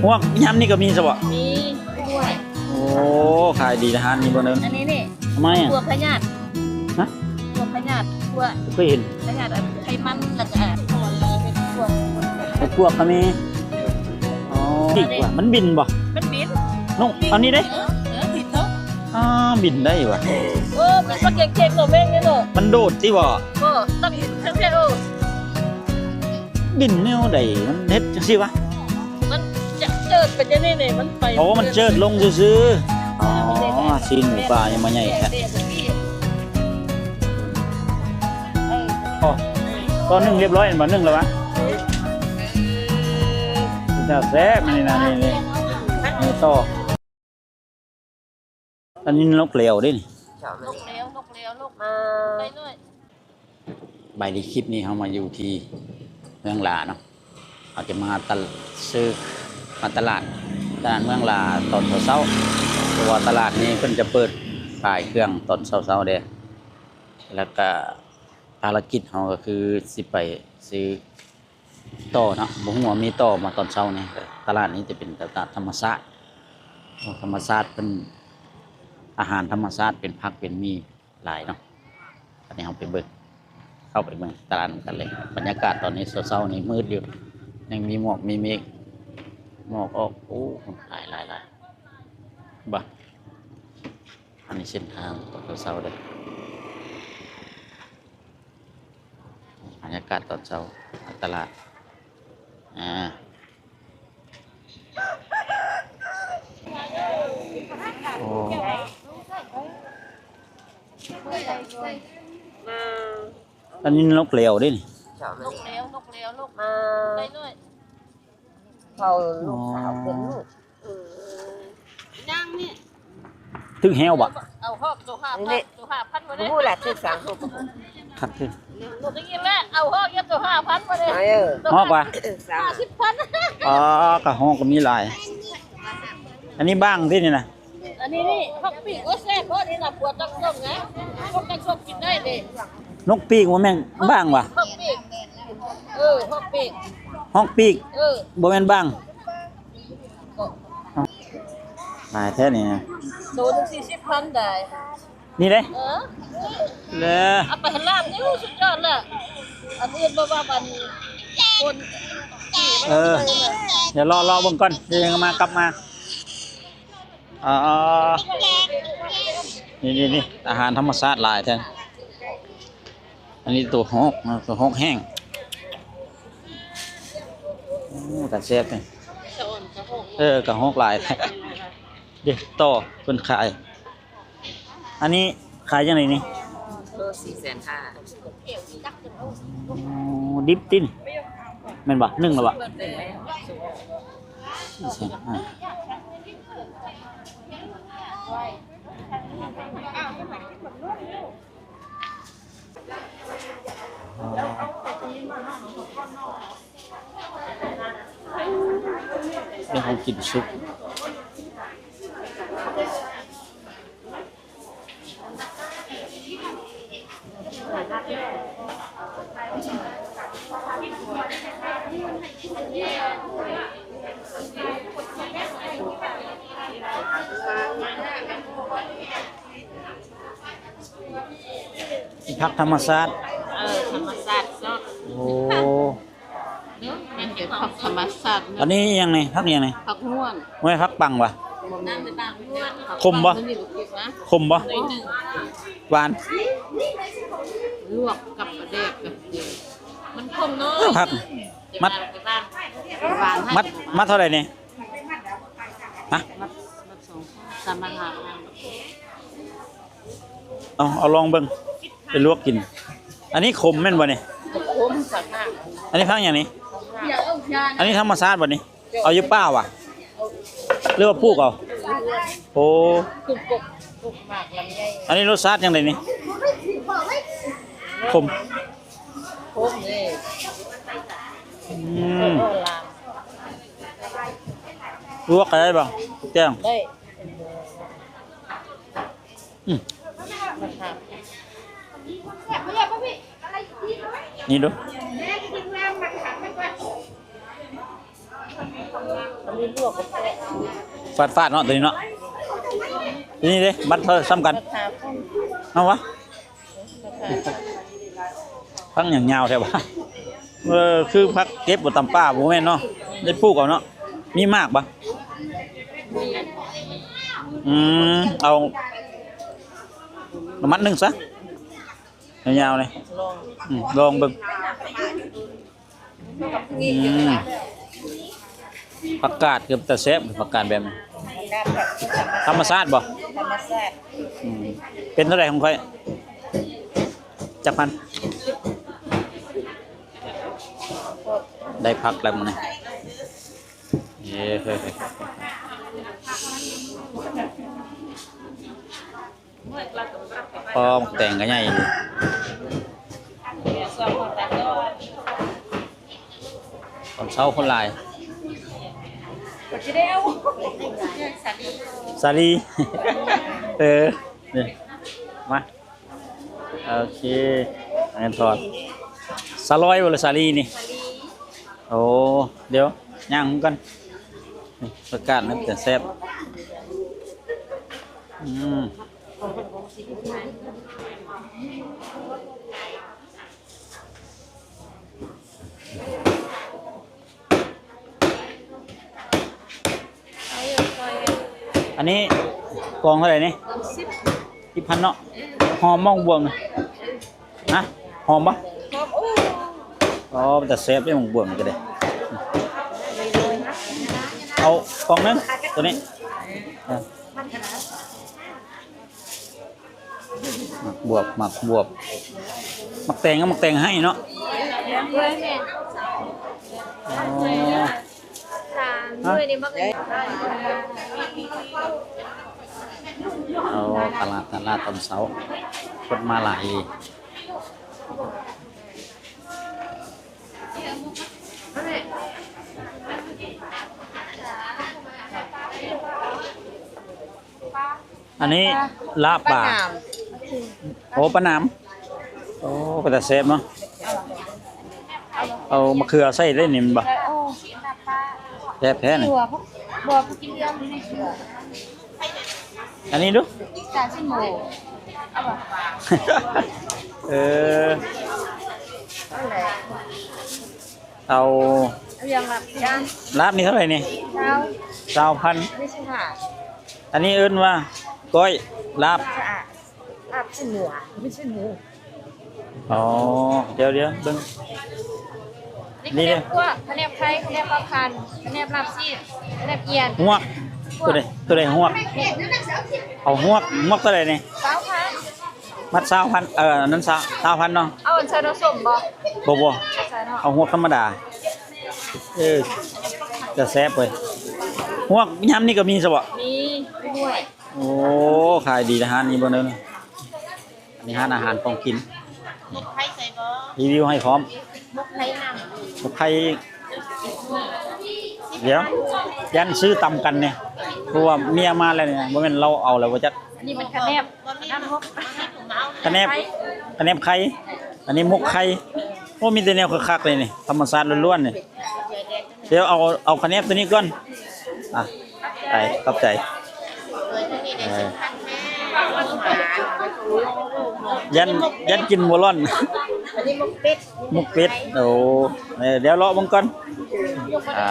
ຮວກຍາມນີ້ກໍມີຊະບໍ່? ມີ ໂອ້ ຂາຍດີຮ້ານນີ້ບໍ່ເນີ່ນ. ອັນນີ້ນີ້ ທຳໄມອະ? ພວກພະຍາດ ຮະ? ພວກພະຍາດ ພວກ ເຄີຍເຫັນ ພະຍາດ ອັນໄຂມັນ ແລ້ວກໍພວກ ເຫັດປວກກໍມີ. ອໍ ດີກວ່າ ມັນບິນບໍ່? ມັນບິນ ນົກ ອັນນີ້ເດ້? ເອີ ເອີ ບິນເນາະ. ອໍ ບິນໄດ້ຫວາ. ໂອ້ ມັນເກັ່ງໆເນາະ ແມ່ນເນາະ. ມັນໂດດຕິບໍ່? ບໍ່ ຕ້ອງເຫັນເທິງແທ້. ໂອ້ ບິນແນວໃດ ມັນເຮັດຈັ່ງຊີ້ຫວາ? ມັນຈະເຈີດໄປຈັ່ງນີ້ນີ້ ມັນໄປ. ໂອ້ ມັນເຈີດລົງຊື່ໆ. ອໍ ຊີ້ນໝູປ່າຍັງມາໃຫຍ່ແທ້. ອໍ ຕອນໜຶ້ງຮຽບຮ້ອຍແມ່ນບໍ່? ໜຶ້ງແລ້ວຫວາ? ເປັນຕາແຊບ ອັນນີ້ນະ ນີ້ໆ ນີ້ຕໍ່. ອັນນີ້ນົກແລວເດ້ນີ້. ນົກແລວ ນົກແລວ ນົກໄກ່ນ້ອຍ. ບາຍດີ ຄລິບນີ້ເຮົາມາຢູ່ທີ່ເມືອງຫຼາເນາະ. ເຮົາຈະມາຕະ ຊື້ ມາຕະຫຼາດ ຕະຫຼາດເມືອງຫຼາຕອນເຊົ້າໆ ເພາະວ່າຕະຫຼາດນີ້ເພິ່ນຈະເປີດຂາຍເຄື່ອງຕອນເຊົ້າໆເດ້. ແລ້ວກະພາລະກິດເຮົາກໍຄືຊິໄປຊື້ ຕໍ່ເນາະ. ບໍ່ຮູ້ວ່າມີຕໍ່ບໍ່ຕອນເຊົ້ານີ້. ຕະຫຼາດນີ້ຈະເປັນຕະຫຼາດທຳມະຊາດ ທຳມະຊາດເພິ່ນ ອາຫານທຳມະຊາດ ເປັນຜັກເປັນໝີ່ຫຼາຍເນາະ. ອັນນີ້ເຮົາໄປເບິ່ງ ເຂົ້າໄປເບິ່ງຕະຫຼາດນຳກັນເລີຍ. ບັນຍາກາດຕອນນີ້ເຊົ້າໆນີ້ມືດຢູ່ ຍັງມີໝອກມີເມກ ໝອກອອກ. ໂອ້ ຄົນຫຼາຍໆໆ ບາ ອັນນີ້ເສັ້ນທາງຕອນເຊົ້າໆເດີ. ບັນຍາກາດຕອນເຊົ້າ ຕະຫຼາດ ອາ ໂອ້ ອັນນີ້ນົກແລວເດ້ນີ້. ນົກແລວ ນົກແລວ ນົກໄກ່ນ້ອຍ. ເຂົາລູກສາວເພິ່ນລູກ ເອີ ຍ່າງນີ້ ຖືກແຮ້ວບໍ່? ເອົາຮອກໂຕຫ້າພັນ ໂຕຫ້າພັນບໍ່ໄດ້ ບໍ່ຮູ້ລະຖືກສາມຫົກ ຄັກເດ້. ໄດ້ຍິນແລ້ວ ເອົາຮອກຢູ່ໂຕຫ້າພັນບໍ່ໄດ້ ຮອກວ່າ ຫ້າສິບພັນ. ອໍ ກະຮອກກໍມີຫຼາຍ. ອັນນີ້ບ້າງຕິນີ້ນະ? ອັນນີ້ນີ້ ຮອກປີກ. ໂອ້ ແຊບບໍ່ນີ້ນະ ພວກນັກຊົກນະ ພວກນັກຊົກກິນໄດ້ເດ້. ນົກປີກບໍ່ແມ່ນບ້າງຫວາ? ຮອກປີກ ເອີ ຮອກປີກ ຮອກປີກ ເອີ ບໍ່ແມ່ນບ້າງ. ຫຼາຍແທ້ນີ້ນະ ໂຕໜຶ່ງສີ່ສິບພັນໄດ໋ ນີ້ເດ້. ເອີ ແລະ ເອົາໄປໃຫ້ຫຼານນີ້ ສຸດຍອດລະ. ອັນອື່ນບໍ່ວ່າ ອັນຄົນ ເອີ ດຽວລໍ ລໍເບິ່ງກ່ອນ ດຽວຍັງມາ ກັບມາ. ອໍ ນີ້ໆໆ ອາຫານທຳມະຊາດຫຼາຍແທ້. ອັນນີ້ໂຕຮອກນະ ໂຕຮອກແຫ້ງ. ໂອ້ ຕາແຊບແທ້. ເອີ ກະຮອກຫຼາຍແທ້. ເດ້ ຕໍ່ເພິ່ນຂາຍ. ອັນນີ້ຂາຍຈັ່ງໃດນີ້? ໂລສີ່ແສນຫ້າ. ອໍ ດິບຕິ ແມ່ນບໍ່? ໜຶ້ງແລ້ວບໍ່? ໜຶ້ງແລ້ວ. ສີ່ແສນຫ້າ. ອໍ ເປັນຂອງກິນສຸກ. ຜັກທຳມະຊາດ. ເອີ ທຳມະຊາດສອດ. ໂອ້ ເນາະ ແມ່ນເປັນຜັກທຳມະຊາດເນາະ. ອັນນີ້ຫຍັງນີ້? ຜັກຫຍັງນີ້? ຜັກຫວນ. ບໍ່ແມ່ນຜັກປັງຫວາ? ບໍ່ແມ່ນ. ຂົມບໍ່? ຂົມບໍ່? ໜ້ອຍໜຶ່ງ. ຫວານ? ລວກກັບປາແດກກັບເກືອ. ມັນຂົມເນາະ. ເອີ ຜັກ ມັດ ຫວານ. ມັດ ມັດເທົ່າໃດນີ້? ຮະ? ມັດ ມັດສອງ ສາມພັນຫ້າ. ເອົາ ເອົາລອງເບິ່ງ ໄປລວກກິນ. ອັນນີ້ຂົມແມ່ນບໍ່ນີ້? ຂົມຄັກ. ອັນນີ້ຜັກຫຍັງນີ້? ອັນນີ້ທຳມະຊາດບໍ່ນີ້? ເອົາຢູ່ປ່າຫວາ ຫຼືວ່າປູກເອົາ? ໂອ້ ປູກກົກ ປູກໝາກລຳໄຍ. ອັນນີ້ລົດຊາດຈັ່ງໃດນີ້? ຂົມ. ຂົມເດ້. ອືມ ລວກກໍໄດ້ບໍ່? ແຈ່ວ ໄດ້. ອືມ ນີ້ດູ. ຟາດໆເນາະ ໂຕນີ້ເນາະ. ໂຕນີ້ເດ້ ມັດເທົ່າສ່ຳກັນ ເອົາວະ. ຜັກຫຍັງຍາວແທ້ວະ? ເອີ ຄືຜັກເກັບບໍ່ຕາມປ່າ ບໍ່ແມ່ນເນາະ ໄດ້ປູກເອົາເນາະ. ມີໝາກບໍ່? ອືມ ເອົາມັດໜຶ່ງຊະ ຍາວໆ ນີ້ ອືມ ລອງເບິ່ງ. ອືມ ຜັກກາດຄືເປັນຕາແຊບ ຜັກກາດແບບນີ້ ທຳມະຊາດບໍ່? ທຳມະຊາດ. ອືມ ເປັນເທົ່າໃດຂອງຂ້ອຍ? ຈັກພັນ? ໄດ້ຜັກແລ້ວມື້ນີ້. ເອີ ອໍ ໝາກແຕງກໍໃຫຍ່ຢູ່ ຕອນເຊົ້າຄົນຫຼາຍ. ສາລີ ເອີ ນີ້ ມາ ໂອເຄ ແມ່ນທອດ ສາລອຍບໍ່ ຫຼື ສາລີນີ້? ໂອ້ ດຽວຍ່າງນຳກັນ ນີ້ ຜັກກາດມັນຈະແຊບ. ອືມ ອັນນີ້ກອງເທົ່າໃດນີ້? ສິບ ສິບພັນເນາະ. ຫອມໝາກບວບນະ? ຮະ ຫອມບໍ່? ຫອມ. ອໍ ເປັນຕາແຊບເດ້ ໝາກບວບນີ້ກໍໄດ້. ເອົາກອງໜຶ່ງ ໂຕນີ້ ເອີ ໝາກບວບ ໝາກບວບ ໝາກແຕງ ໝາກແຕງໄຫ້ເນາະ. ອໍ ສາມໜ່ວຍນີ້ບັກ. ໂອ້ ຕະຫຼາດ ຕະຫຼາດຕອນເຊົ້າ ຄົນມາຫຼາຍ. ອັນນີ້ລາບປາ. ໂອ້ ປາໜາມ. ໂອ້ ເປັນຕາແຊບເນາະ. ເອົາມະເຂືອໃສ່ໄດ້ນີ້ແມ່ນບໍ່? ເອີ ໂອ້ ແຊບແທ້ນີ້. ອັນນີ້ດູ ສາມສິບໂມງ ເອົາບໍ່? ເອີ ເອົາ ເອົາຫຍັງລາບ? ລາບນີ້ເທົ່າໃດນີ້? ຊາວ ຊາວພັນ. ອັນນີ້ເອີ້ນວ່າກ້ອຍລາບ ລາບຊິນງົວ ບໍ່ແມ່ນຊິນໝູ. ອໍ ດຽວໆ ເບິ່ງ ນີ້ເດ້ ພະແນກຂົ້ວ ພະແນກໄຂ່ ພະແນກປາຄັນ ພະແນກລາບຊີ້ນ ພະແນກອຽນ ຫວກ. ໂຕໃດ ໂຕໃດຫວກ? ເອົາຫວກ ຫວກເທົ່າໃດນີ້? ຊາວພັນ. ມັດຊາວພັນ ເອີ ອັນນັ້ນຊາວ ຊາວພັນເນາະ. ເອົາອັນໃສ່ນ້ຳສົ້ມບໍ່? ບໍ່ ບໍ່ ໃສ່ເນາະ ເອົາຫວກທຳມະດາ. ເອີ ຈະແຊບເວີຍ. ຫວກຍາມນີ້ກໍມີຊະບໍ່? ມີ ໂອ້ ຂາຍດີແທ້ຮ້ານນີ້ບໍ່ເດີ. ອັນນີ້ຮ້ານອາຫານຂອງກິນ ໝົກໄຂ່ໃສ່ບໍ່? ຣີວິວໃຫ້ພ້ອມ. ໝົກໄຂ່ນຳ ໝົກໄຂ່. ດຽວ ຢ້ານຊື້ຕຳກັນນີ້ ເພາະວ່າເມຍມາແລ້ວນີ້ ບໍ່ແມ່ນລາວເອົາແລ້ວບໍ່ຈັກ. ອັນນີ້ມັນຂະແໜບ ຂະແໜບ ຂະແໜບໄຂ່. ອັນນີ້ໝົກໄຂ່. ໂອ້ ມີແຕ່ແນວຄັກໆເລີຍນີ້ ທຳມະຊາດລ້ວນໆນີ້. ດຽວເອົາ ເອົາຂະແໜບໂຕນີ້ກ່ອນ. ອ່ະ ໄປ ຂອບໃຈ. ເອີ ຢ້ານ ຢ້ານກິນບໍ່ລ້ອນ. ອັນນີ້ໝົກເປັດ ໝົກເປັດ. ໂອ້ ເອີ ດຽວເລາະເບິ່ງກ່ອນ. ອ່າ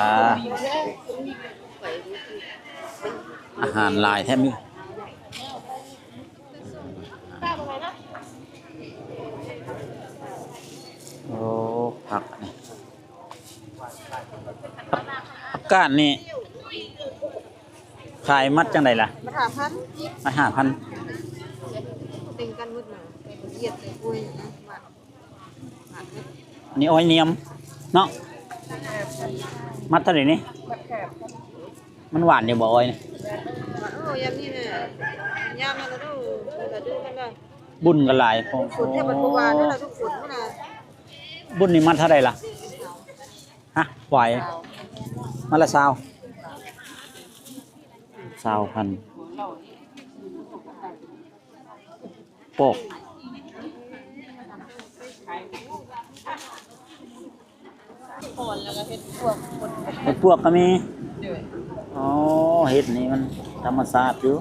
ອາຫານຫຼາຍແທ້ມື້. ໂອ້ ຜັກນີ້ ຜັກ ຜັກກາດນີ້ ຂາຍມັດຈັ່ງໃດລະ? ມັດຫ້າພັນ. ມັດຫ້າພັນ. ເຕັງກັນໝົດນະ ແຕ່ບໍ່ລຽດແຕ່ກ້ວຍນະ ມັດ ອັນນີ້ອ້ອຍນຽມເນາະ. ມັດເທົ່າໃດນີ້? ມັດຫ້າພັນ. ມັນຫວານຢູ່ບໍ່ອ້ອຍນີ້? ໂອ້ ຍາມນີ້ນະ ຍາມນັ້ນລະດູ ລະດູມັນລະ ບຸນກໍຫຼາຍ. ຝົນແທ້ມັນບໍ່ຫວານນະ ລະດູຝົນພຸ້ນນະ. ບຸນນີ້ມັດເທົ່າໃດລະ? ຮະ ຫວາຍ ມັດລະຊາວ ຊາວພັນ. ປອກ ອ່ອນ ແລ້ວກໍເຫັດປວກ ເຫັດປວກກໍມີ. ໂດຍ. ອໍ ເຫັດນີ້ມັນທຳມະຊາດຢູ່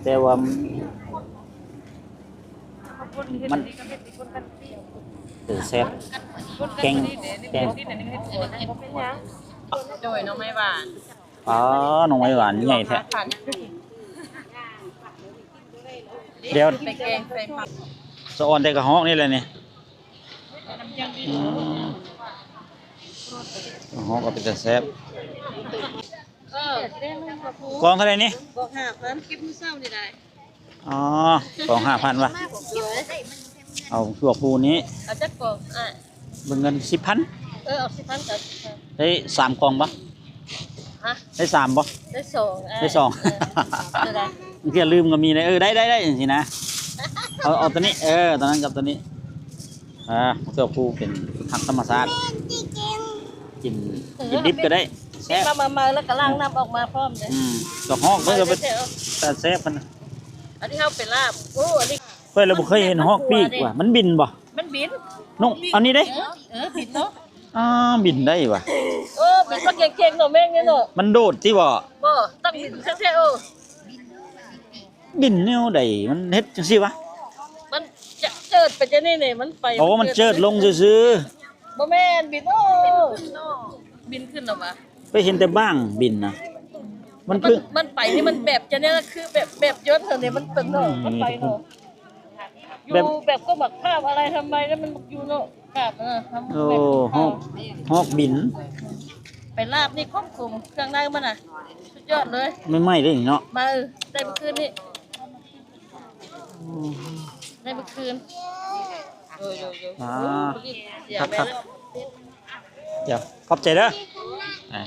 ແຕ່ວ່າ ມັນ ເອີ ແຊບ ແກງ ແກງ. ໂດຍ ໜໍ່ໄມ້ຫວານ. ອໍ ໜໍ່ໄມ້ຫວານໃຫຍ່ແທ້. ດຽວ ໄປແກງໃສ່ຜັກ ສະອອນແຕ່ກະຮອກນີ້ແຫຼະນີ້. ອືມ ກະຮອກກໍເປັນຕາແຊບ. ເອີ ກອງເທົ່າໃດນີ້? ກອງຫ້າພັນ ເກັບມື້ເຊົ້ານີ້ໄດ້. ອໍ ກອງຫ້າພັນວ່າ. ໂດຍ. ເອົາພວກຜູ້ນີ້ ເອົາຈັກກອງອ້າຍ? ເບິ່ງເງິນສິບພັນ. ເອີ ເອົາສິບພັນກໍ ໄດ້ສາມກອງບໍ່? ຮະ? ໄດ້ສາມບໍ່? ໄດ້ສອງ. ໄດ້ສອງ. ເອີ ເທົ່າໃດ? ບາງເທື່ອລືມກໍມີເດ້. ເອີ ໄດ້ໆໆ ຈັ່ງຊີ້ນະ. ເອົາ ເອົາໂຕນີ້ ເອີ ໂຕນັ້ນກັບໂຕນີ້. ອ່າ ເພື່ອຜູ້ເປັນຮັກທຳມະຊາດ ກິນ ກິນດິບກໍໄດ້ ແຊບ. ມາ ມາ ມາ ແລ້ວກໍລ້າງນ້ຳອອກມາພ້ອມເດ້. ອືມ ກະຮອກເພິ່ນກໍເປັນຕາແຊບ. ອັນນີ້ເຮົາໄປລາບ. ໂອ້ ອັນນີ້ ຂ້ອຍລະບໍ່ເຄີຍເຫັນຮອກປີກວ່າ ມັນບິນບໍ່? ມັນບິນ ນົກອັນນີ້ເດ້. ເອີ ເອີ ບິນເນາະ. ອ້າ ບິນໄດ້ຫວາ. ເອີ ບິນມາເກັ່ງໆ ເນາະ ແມ່ງເນາະ. ມັນໂດດຕິບໍ່? ບໍ່ ຕ້ອງບິນແທ້ໆ. ໂອ້ ບິນແນວໃດ? ມັນເຮັດຈັ່ງຊີ້ຫວາ? ມັນຈະເຈີດໄປຈັ່ງນີ້ນີ້ ມັນໄປ. ໂອ້ ມັນເຈີດລົງຊື່ໆ. ບໍ່ແມ່ນບິນ. ໂອ້ ບິນຂຶ້ນແລ້ວຫວາ. ໄປເຫັນແຕ່ບ້າງບິນນະ. ມັນ ມັນ ມັນໄປນີ້ມັນແບບຈັ່ງນີ້ ຄືແບບ ແບບຍົນຫັ້ນເດ້. ມັນເປັນເນາະ ອືມ ມັນໄປເນາະ. ຢູ່ແບບ ແບບກໍບັກພາບອະໄລທຳໄມ ແລ້ວມັນຢູ່ເນາະ ກາບນະ. ໂອ້ ຮອກ ຮອກບິນ. ໄປລາບນີ້ຂົມໆ ເຄື່ອງໃນມັນນະ ສຸດຍອດເລີຍ. ໃໝ່ໆເດ້ເນາະ. ມາ ເອີ ໄດ້ມື້ຄືນນີ້. ອືມ ໄດ້ມື້ຄືນ. ໂດຍໆໆ. ອ່າ ຄັກໆ. ດຽວ ຂອບໃຈເດີ. ອ່າ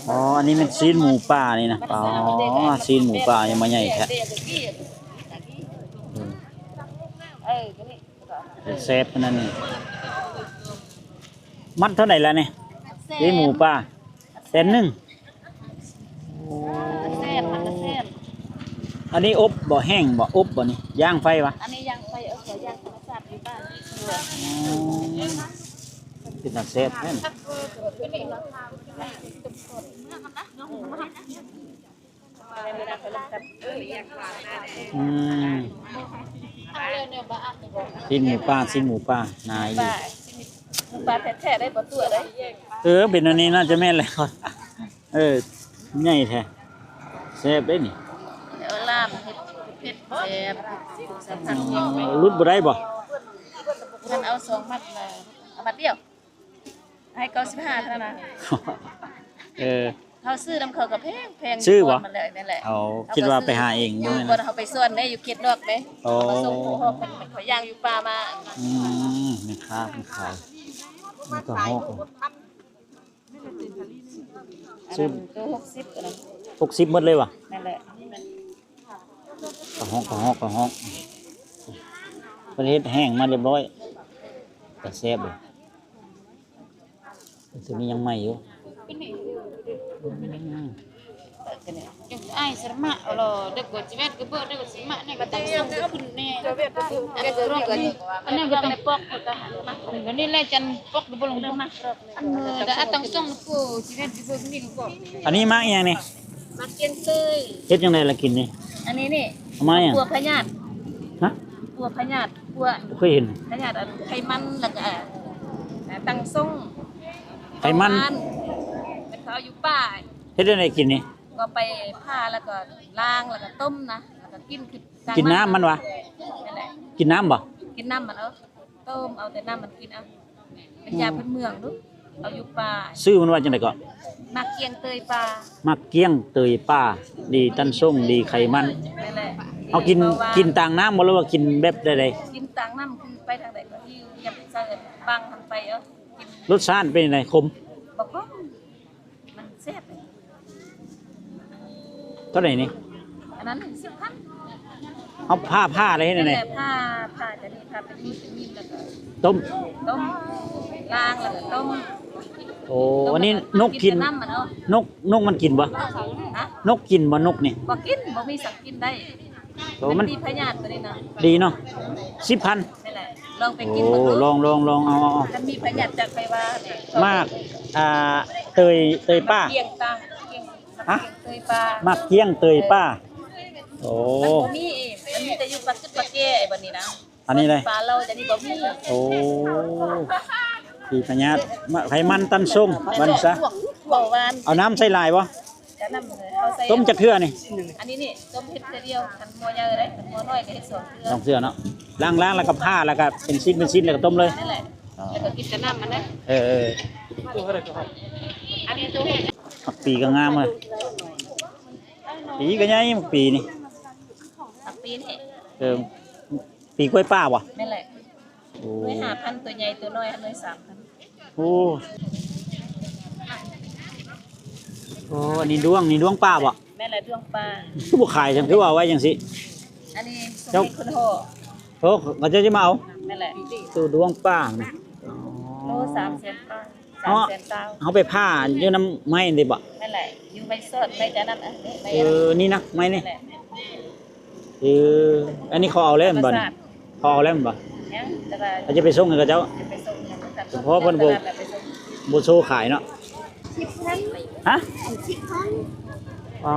ອໍ ອັນນີ້ແມ່ນຊີ້ນໝູປ່ານີ້ນະ. ອໍ ຊີ້ນໝູປ່າຍັງມາໃຫຍ່ແທ້. ອືມ ເອີ ແຊບຂະໜາດນີ້. ມັດເທົ່າໃດລະນີ້? ຊີ້ນໝູປ່າ ແສນໜຶ່ງ. ໂອ້ ແຊບ ມັນກະແຊບ. ອັນນີ້ອົບບໍ່ ແຫ້ງບໍ່ ອົບບໍ່ນີ້? ຍ່າງໄຟຫວາ? ອັນນີ້ຍ່າງໄຟ. ເອີ ຍ່າງທຳມະຊາດຢູ່ບ້ານ. ອໍ ເປັນຕາແຊບແທ້. ອືມ ຊີ້ນໝູປ່າ ຊີ້ນໝູປ່າ ໜາອີ່ຫຼີ. ໝູປ່າແທ້ໆ ໄດ້ບໍ່ຕົວະໄດ້. ເອີ ເປັນອັນນີ້ໜ້າຈະແມ່ນແຫຼະ. ເອີ ໃຫຍ່ແທ້ ແຊບເດ້ນີ້. ເອົາລາບເຮັດເຜັດແຊບ. ອືມ ຫຼຸດບໍ່ໄດ້ບໍ່? ມັນເອົາສອງມັດລະ ເອົາມັດດຽວ ໃຫ້ເກົ້າສິບຫ້າເທົ່ານັ້ນນະ. ເອີ ເຮົາຊື້ນຳເຂົາກໍແພງໆ. ຊື້ບໍ່? ມັນແຫຼະ ແມ່ນແຫຼະ. ເອົາ ຄິດວ່າໄປຫາເອງ. ຢູ່ບ່ອນເຮົາໄປສວນເດ້ ຢູ່ເຂດນອກເດ້. ໂອ້ ເຮົາມາສົ່ງຢູ່ຮອກມັນ ເຂົາຍ່າງຢູ່ປ່າມາ. ອືມ ແມ່ຄ້າເພິ່ນຂາຍ ແລ້ວກໍຮອກ. ຊື້ໂຕຫົກສິບ ອັນນັ້ນຫົກສິບໝົດເລີຍຫວາ? ແມ່ນແຫຼະ. ກະຮອກ ກະຮອກ ກະຮອກ ເພິ່ນເຮັດແຫ້ງມາຮຽບຮ້ອຍ ກະແຊບເລີຍ. ມັນຊິມີຫຍັງໃໝ່ຢູ່. ອືມ ເຈົ້າອ້າຍສະມະເອົາລະ ເດັກກໍຊິແວດກະເບີດ ເດັກກໍຊິມະແນ່ ກະຕັ້ງສົ່ງໄປພຸ້ນແນ່. ອັນນັ້ນກໍຕ້ອງປອກ ອັນນີ້ແຫຼະຈັນປອກບໍ່ລົງ. ອັນນີ້ມາກອີ່ຫຍັງນີ້? ໝາກກຽງເຕີຍ. ເຮັດຈັ່ງໃດລະກິນນີ້? ອັນນີ້ນີ້ ເອົາມາຫຍັງ? ປົວພະຍາດ. ຮະ? ປົວພະຍາດ ປົວ ບໍ່ເຄີຍເຫັນ. ພະຍາດ ອັນໄຂມັນ ແລ້ວກະ ອ່າ ຕັງສົງ ໄຂມັນ ເປັນເຂົາຢູ່ປ່າ. ເຮັດຈັ່ງໃດກິນນີ້? ກໍໄປຜ່າ ແລ້ວກໍລ້າງ ແລ້ວກໍຕົ້ມນະ ແລ້ວກໍກິນຄື ກິນນ້ຳມັນຫວາ? ແມ່ນແຫຼະ. ກິນນ້ຳບໍ່? ກິນນ້ຳມັນ. ເອີ ຕົ້ມເອົາແຕ່ນ້ຳມັນກິນເອົາ. ເປັນຢາພື້ນເມືອງເນາະ ເອົາຢູ່ປ່າ. ຊື່ມັນວ່າຈັ່ງໃດເກາະ? ໝາກກຽງເຕີຍປ່າ. ໝາກກຽງເຕີຍປ່າ ດີຕັນສົງ ດີໄຂມັນ. ແມ່ນແຫຼະ. ເຮົາກິນ ກິນຕາງນ້ຳບໍ່ ຫຼືວ່າກິນແບບໃດ? ກິນຕາງນ້ຳ ຄືໄປທາງໃດກໍຫິ້ວ ຢ່າໄປໃສ່ບັງຫັ້ນໄປເອົາ. ລົດຊາດເປັນຈັ່ງໃດ? ຂົມ? ບໍ່ຂົມ. ມັນແຊບເດ້. ເທົ່າໃດນີ້? ອັນນັ້ນສິບພັນ. ເຮົາຜ່າ ຜ່າໄດ້ເຮັດແນວໃດ? ຜ່າ ຜ່າຈາກນີ້ ຜ່າເປັນມີດ ເປັນມີດ ແລ້ວກໍຕົ້ມ ຕົ້ມ ລ້າງ ແລ້ວກໍຕົ້ມ. ໂອ້ ອັນນີ້ນົກກິນ ກິນແຕ່ນ້ຳມັນເນາະ. ນົກ ນົກມັນກິນບໍ່? ຮະ? ນົກກິນບໍ່ ນົກນີ້? ບໍ່ກິນ ບໍ່ມີສັດກິນໄດ້. ໂອ້ ມັນ ມັນຕີພະຍາດໂຕນີ້ນະ ດີເນາະ ສິບພັນ ແມ່ນແຫຼະ ລອງໄປກິນເບິ່ງດູ ໂອ້ ລອງ ລອງ ລອງ ເອົາ ເອົາ ເອົາ ຄັນມີພະຍາດຈະໄປວ່າ ໝາກ ອ່າ ເຕີຍ ເຕີຍປ່າ ໝາກກ້ຽງຕາ ໝາກກ້ຽງ ຮະ ເຕີຍປ່າ ໝາກກ້ຽງເຕີຍປ່າ ເອີ ໂອ້ ມັນບໍ່ມີອີກ ມັນມີແຕ່ຢູ່ປາກຈຸດປາກແກ້ບັດນີ້ນະ ອັນນີ້ເລີຍ ປາເຫຼົ່າຈະນີ້ບໍ່ມີ ໂອ້ ຕີພະຍາດ ມາ ໄຂມັນຕັນຊົງ ວ່າຊັ້ນຊະ ເບົາຫວານ ເອົານ້ຳໃສ່ຫຼາຍບໍ່? ກະນ້ຳເຮົາໃສ່ ຕົ້ມຈັກເທື່ອນີ້? ອັນນີ້ນີ້ ຕົ້ມເຮັດເທື່ອດຽວ ຄັນໝໍ່ໃຫຍ່ເດ້ ຄັນໝໍ່ນ້ອຍກະເຮັດສອງເທື່ອ ສອງເທື່ອເນາະ ລ້າງໆ ແລ້ວກະຜ່າ ແລ້ວກະເປັນຊິ້ນເປັນຊິ້ນ ແລ້ວກະຕົ້ມເລີຍ ນັ້ນແຫຼະ ອໍ ແລ້ວກະກິນກະນ້ຳມັນເດ້ ເອີ ເອີ ອັນນີ້ໂຕ ໝາກປີກະງາມເວີຍ ປີກະໃຫຍ່ໝາກປີນີ້ ໝາກປີນີ້ ເອີ ປີກ້ວຍປ່າບໍ່? ແມ່ນແຫຼະ ໂອ້ ໜ່ວຍຫ້າພັນ ໂຕໃຫຍ່ ໂຕນ້ອຍໜ່ວຍສາມພັນ ໂອ້ ໂອ້ ອັນນີ້ດ້ວງ ນີ້ດ້ວງປ່າບໍ່? ແມ່ນແຫຼະ ດ້ວງປ່າ ຄືບໍ່ຂາຍຈັ່ງ ຄືວ່າເອົາໄວ້ຈັ່ງຊີ້ ອັນນີ້ສົ່ງໃຫ້ຄົນຫໍ່ ໂອ້ ເຂົາເຈົ້າຊິມາເອົາ ແມ່ນແຫຼະ ໂຕດ້ວງປ່ານີ້ ໂລສາມແສນປາຍ ສາມແສນຊາວ ເຮົາໄປຜ່າຢູ່ນຳໄມ້ນີ້ບໍ່? ແມ່ນແຫຼະ ຢູ່ໄມ້ສອດ ໄມ້ຈານັ້ນ ເອີ ນີ້ນະ ໄມ້ນີ້ ແມ່ນແຫຼະ ເອີ ອັນນີ້ເຂົາເອົາແລ້ວແມ່ນບໍ່ນີ້? ເຂົາເອົາແລ້ວແມ່ນບໍ່? ຍັງ ແຕ່ວ່າ ເຂົາຈະໄປສົ່ງໃຫ້ເຂົາເຈົ້າ ຈະໄປສົ່ງໃຫ້ເຂົາເຈົ້າ ສະເພາະເພິ່ນບໍ່ ບໍ່ໂຊຂາຍເນາະ ສິບພັນ ຮະ? ສິບພັນ ອໍ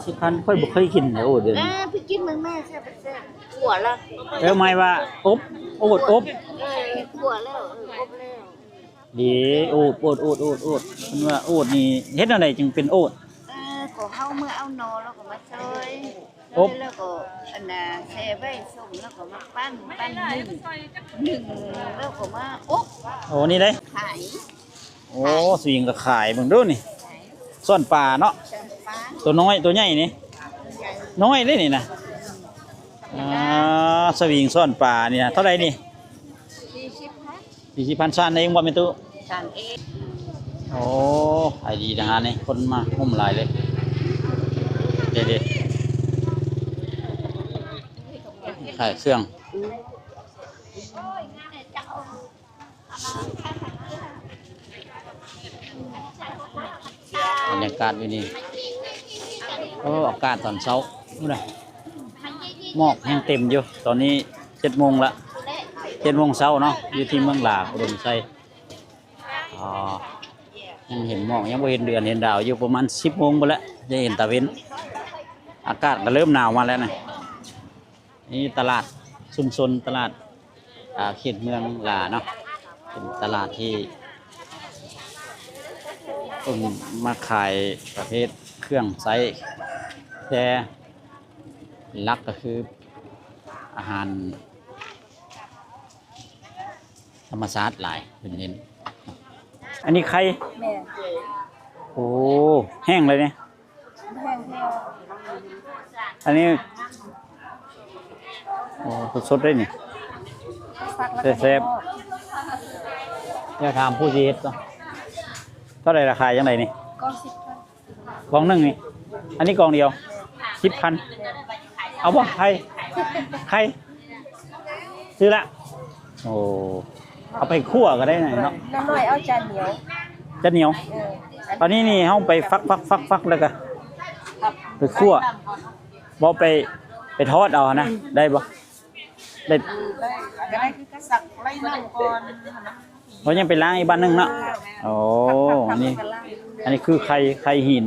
ສິບພັນ ຂ້ອຍບໍ່ເຄີຍກິນເລີຍ ໂອດດຽວນີ້ ເອີ ໄປກິນເບິ່ງແມ່ ແຊບບໍ່ແຊບ ຂົ້ວລະ ເອີ ໝາຍວ່າອົບ ໂອດ ອົບ ເອີ ຂົ້ວແລ້ວ ເອີ ອົບແລ້ວ ດີ ໂອດ ໂອດ ໂອດ ໂອດ ໂອດ ເພິ່ນວ່າໂອດນີ້ເຮັດແນວໃດຈຶ່ງເປັນໂອດ? ເອີ ກໍເຮົາເມື່ອເອົາໜໍ່ແລ້ວກໍມາຊອຍ ອົບ ແລ້ວກໍອັນນ່າແຊ່ໄວ້ ສົ້ມແລ້ວກໍມາປັ້ນ ປັ້ນໜຶ້ງ ໜຶ້ງແລ້ວກໍມາອົບ ໂອ້ ນີ້ເດ້ ຂາຍ ໂອ້ ຂາຍ ສະວິງກໍຂາຍ ເບິ່ງດູນີ້ ຂາຍ ຊ້ອນປາເນາະ ຊ້ອນປາ ໂຕນ້ອຍ ໂຕໃຫຍ່ນີ້ ໂຕໃຫຍ່ ນ້ອຍເດ້ນີ້ນະ ອ່າ ສະວິງຊ້ອນປານີ້ນະ ເທົ່າໃດນີ້? ສີ່ສິບພັນ ສີ່ສິບພັນ ສ້ານເອງບໍ່ແມ່ຕູ້? ສ້ານເອງ ໂອ້ ຂາຍດີນະຮ້ານນີ້ ຄົນມາໂຮມຫຼາຍເລີຍ ເດ້ໆ ຂາຍເຄື່ອງ ບັນຍາກາດຢູ່ນີ້ ໂອ້ ອາກາດຕອນເຊົ້າພຸ້ນນະ ໝອກຍັງເຕັມຢູ່ ຕອນນີ້ເຈັດໂມງລະ ເຈັດໂມງເຊົ້າເນາະ ຢູ່ທີ່ເມືອງຫຼາ ອຸດົມໄຊ ອໍ ຍັງເຫັນໝອກ ຍັງບໍ່ເຫັນເດືອນເຫັນດາວຢູ່ ປະມານສິບໂມງພຸ້ນແຫຼະ ຈະເຫັນຕາເວັນ ອາກາດກໍເລີ່ມໜາວມາແລ້ວນະ ນີ້ຕະຫຼາດຊຸມຊົນ ຕະຫຼາດ ອ່າ ເຂດເມືອງຫຼາເນາະ ເປັນຕະຫຼາດທີ່ເພິ່ນມາຂາຍປະເພດເຄື່ອງໃຊ້ ແຕ່ຫຼັກກໍຄືອາຫານ ທຳມະຊາດຫຼາຍ ເພິ່ນເນັ້ນ ອັນນີ້ໄຂ່ ແມ່ນ ໂອ້ ແຫ້ງເລີຍນີ້ ແຫ້ງແທ້ ອັນນີ້ ໂອ້ ສົດໆເດ້ນີ້ ແຊບໆ ແລ້ວຖາມຜູ້ຊິເຮັດເນາະ ເທົ່າໃດລະ ຂາຍຈັ່ງໃດນີ້? ກອງສິບພັນ ກອງໜຶ່ງນີ້ ອັນນີ້ກອງດຽວ ສິບພັນ ເອົາບໍ່? ໄຂ່ ໄຂ່ ຊື້ລະ ໂອ້ ເອົາໄປຂົ້ວກໍໄດ້ນະເນາະ ນ້ອງນ້ອຍເອົາຈານໜຽວ ຈານໜຽວ ເອີ ອັນນີ້ນີ້ເຮົາໄປຟັກໆໆ ແລ້ວກໍໄປຂົ້ວ ບໍ່ໄປ ໄປທອດເອົານະ ໄດ້ບໍ່? ໄດ້ ໄດ້ ກໍໄດ້ຄືກັນ ສັກໄລ່ນ້ຳກ່ອນ ເຮົາຍັງໄປລ້າງອີກບາດໜຶ່ງເນາະ ໂອ້ ອັນນີ້ ອັນນີ້ຄືໄຂ່ ໄຂ່ຫີນ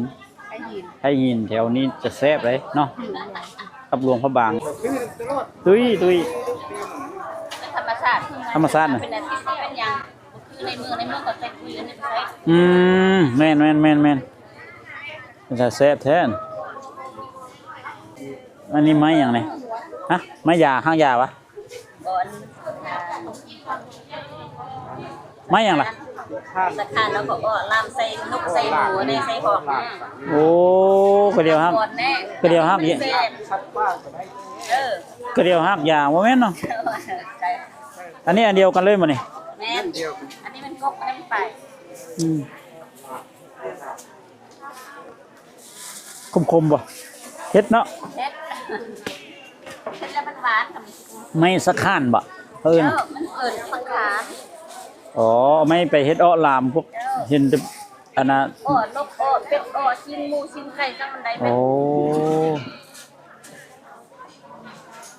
ໄຂ່ຫີນ ໄຂ່ຫີນແຖວນີ້ຈະແຊບເດ້ເນາະ ກັບຫຼວງພະບາງ ຕຸ້ຍ ຕຸ້ຍ ທຳມະຊາດ ທຳມະຊາດນະ ເປັນອາທິດ ເປັນຫຍັງ ຄືໃນເມືອງ ໃນເມືອງກໍໃສ່ປຸ໋ຍ ອັນນີ້ບໍ່ໃສ່ ອືມ ແມ່ນໆໆໆ ເປັນຕາແຊບແທ້ ອັນນີ້ໄມ້ຫຍັງນີ້? ຮະ? ໄມ້ຢາ ຮາກຢາຫວາ? ໄມ້ຫຍັງລະ? ສະຄານ ແລ້ວກໍອ້ອລາມໃສ່ນົກໃສ່ໝູແດ່ ໃສ່ຫອກ ໂອ້ ກະດຽວຮາກ ກະດຽວຮາກ ເອີ ກະດຽວຮາກຢາ ບໍ່ແມ່ນເນາະ? ອັນນີ້ອັນດຽວກັນເລີຍບໍ່ນີ້? ແມ່ນ ອັນນີ້ມັນກົກ ອັນນັ້ນໄປ ອືມ ຂົມໆບໍ່? ເຜັດເນາະ? ເຜັດ ເຜັດແລ້ວມັນຫວານ ໄມ້ສະຄານບໍ່? ເອີ້ນ ເອີ ມັນເອີ້ນສະຄານ ອໍ ເອົາໄມ້ໄປເຮັດເອາະລາມ ພວກ ເອີ ເຫັນແຕ່ອັນນ່າ ເອາະນົກ ເອາະເປັດ ເອາະຊີ້ນໝູ ຊີ້ນໄກ່ ຈັກມັນໄດ້ເປັດ ໂອ້.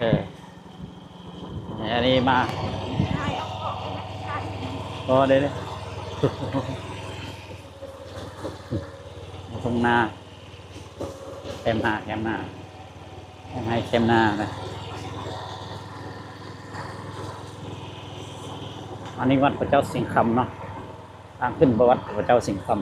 ເອີ ອັນນີ້ມາ ບໍ່ໄດ້ເດ້ ທົ່ງນາ ແຄມນາ ແຄມນາ ແຄມໄຮ່ແຄມນານະ. ອັນນີ້ວັດພະເຈົ້າສິງຄຳເນາະ ທາງຂຶ້ນໄປວັດພະເຈົ້າສິງຄຳ.